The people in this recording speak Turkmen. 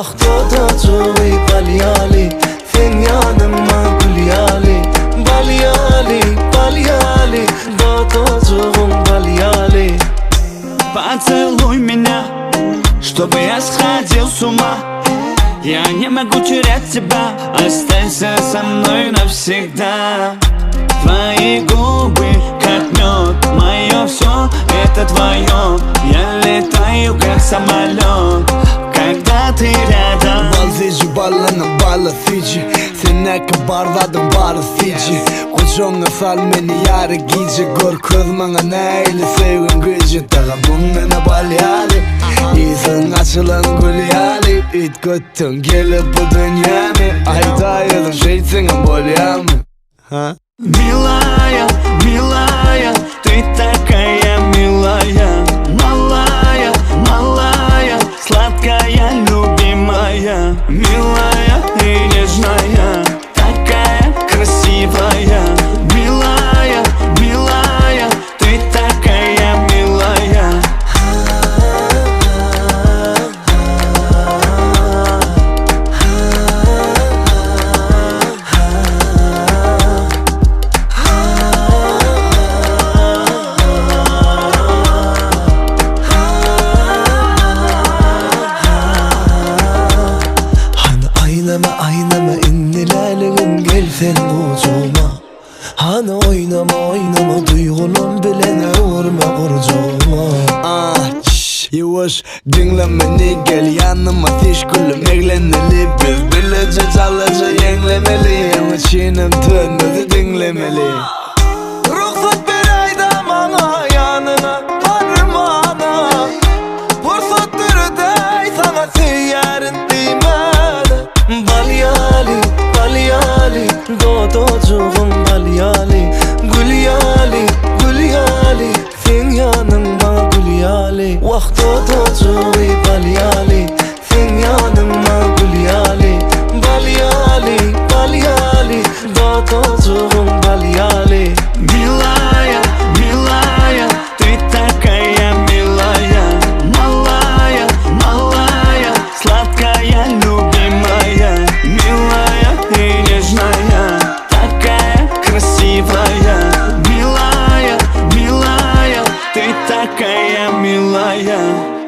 Wah dodajygy bal ýaly Seň ýanyň maňa gül ýaly Bal ýaly, bal ýaly Dodajygyň bal ýaly Поцелуй меня, чтобы я сходил с ума Я не могу терять тебя, останься со мной навсегда Твои губы, как мед, мое все это твое Я летаю, как самолет, когда ты рядом Bal süýji ballanyň baly süýji Sendäki bar zadyň bary süýji Gujagyňa sal meni ýary gije Görkez maňa nähili söýgiň güýji Tagamyň meni bal ýaly Ysyň açylan gül ýaly Üýtgetdiň gelip bu dünýämi Aýdaý özüň şeýtseňem bolýamy Ha? Милая, милая, ты такая милая Малая, малая, сладкая, любимая Милая и нежная, такая красивая Милая, милая, ты такая милая Hany aýnama aýnama indi läligim gel sen gujagyma Hany oýnama oýnama duýgulam bilen öwürme gurjagyma Ah, çş, ýuwaş diňle meni gel ýanyma tiş gülüm egleneli Biz bileje çalaja ýeňlemeli Ýaňy çynym tönmezi diňlemeli Rugsat beräýdä maňa ýanyňa barmana Pursat döredäý saňa söýýärin diýmäne Bal ýaly, bal ýaly, dodajygym bal ýaly Gül ýaly, gül ýaly, seň ýanyň maňa gül ýaly Wah dodajygy bal ýaly, seň ýanyň maňa gül ýaly Bal ýaly, bal ýaly, dodajygym bal ýaly Милая, милая, ты такая милая Малая, малая, сладкая, любимая Милая и нежная, такая красивая Милая, милая, ты такая милая.